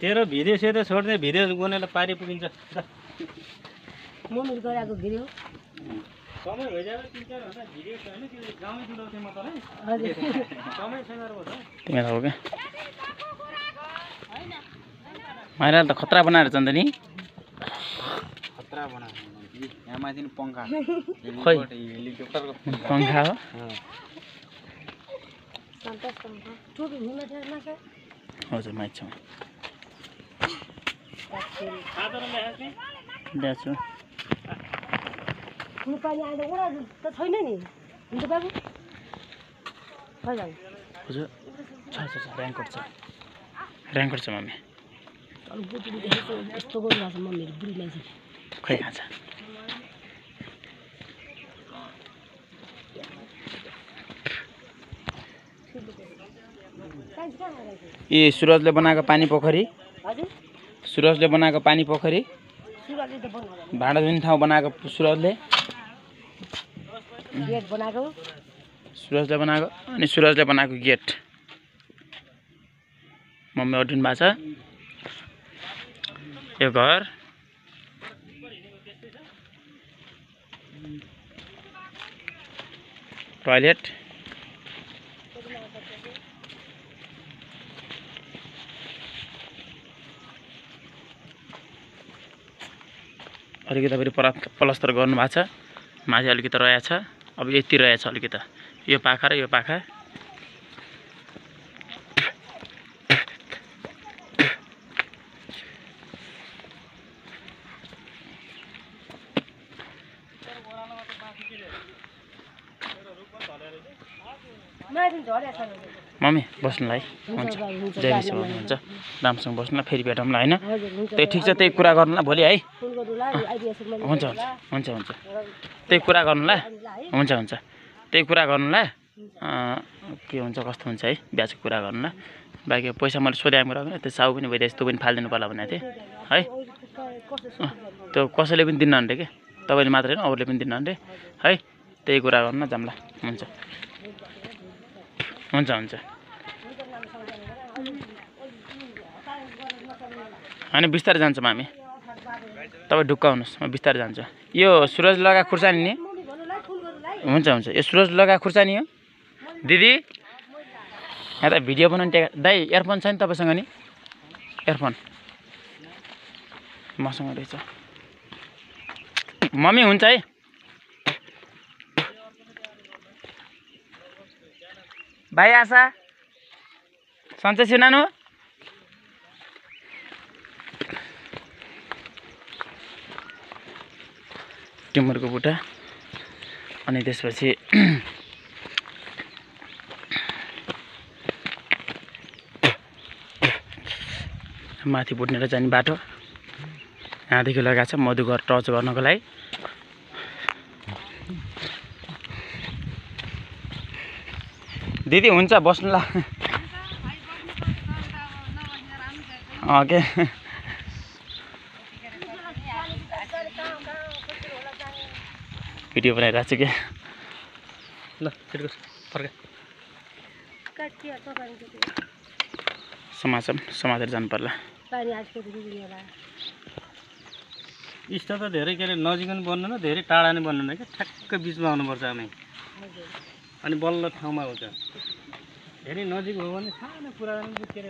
तेरो भिडियो सेतो छोड्ने भिडियो बनाएर पारि पुगिन्छ मम्मीले गराएको भिडियो समय भइजायो 3-4 घण्टा भिडियो छैन त्यो गाउँमै दिलाउँथे म तँलाई हजुर समय छैन र त तिमीलाई हो क्या माइरा त खतरा बनाएर जान्छ नि खतरा बनाएको यहाँ माथि नि पंखा खोइ हेलिकप्टरको पंखा हो सन्तोष पंखा टोपी हुन छैन सर हजुर माइछ खाँदैन ल्याएछ नि ल्याछु पानी आएर ओडा त छैन नि हुन्छ बाबु हजुर छ ऱ्याङ्कट छ मम्मी अरू बुढीले देखेको यस्तो गरिरहेको छ मम्मीहरू बुढीलाई चाहिँ खै खान्छ ए सुरजले बनाएको पानी पोखरी हजुर सुरजले बनाएको पानी पोखरी सुरजले त बनाएको भाँडा धुने ठाउँ बनाएको सुरजले गेट बनाएको अनि सुरजले बनाएको गेट मम्मी अडिनु भएको छ यो घर टोयलेट अलिकति फेरि प्लस्तर गर्नुभएको छ माथि अलिकति रहेछ अब यति रहेछ अलिकति यो पाखा र यो पाखा मम्मी बस्नुलाई हुन्छ जय विश्व हुन्छ राम्रोसँग बस्नुलाई फेरि भेटौँला होइन त्यही ठिक छ त्यही कुरा गर्नुलाई भोलि है हुन्छ त्यही कुरा गर्नुलाई हुन्छ त्यही कुरा गर्नुलाई के हुन्छ कस्तो हुन्छ है बिहाको कुरा गर्नुलाई बाँकी पैसा मैले सोधेँ कुरा गर्ने त्यो साउ पनि भइरहेछ त्यो पनि फालिदिनु पर्ला भनेको थिएँ है त्यो कसैले पनि दिन्न भने कि तपाईँले मात्र होइन अरूले पनि दिन्न भने है त्यही कुरा गर्नु न जाम्ला हुन्छ होइन बिस्तारै जान्छौँ हामी तपाईँ ढुक्क हुनुहोस् म बिस्तारै जान्छु यो सुरज लगाएको खुर्सानी नि हुन्छ यो सुरज लगाएको खुर्सानी हो दिदी यहाँ त भिडियो बनाउनु टेका दाइ इयरफोन छ नि तपाईँसँग नि इयरफोन मसँग रहेछ मम्मी हुन्छ है भाइ आशा सन्चै छु नानु टिमुरको बुट्टा अनि त्यसपछि माथि बुट्नेर जाने बाटो यहाँदेखि लगाएको छ मधुघर टच गर्नको लागि दिदी हुन्छ बस्नु ल के भिडियो बनाइरहेको छु क्या ल फर्का समातेर जानु पर्ला इष्ट त धेरै के अरे नजिक पनि बन्नु न धेरै टाढा पनि बन्नु न क्या ठ्याक्क बिचमा आउनुपर्छ हामी अनि बल्ल ठाउँमा हुन्छ धेरै नजिक हो भने सानो कुरा के अरे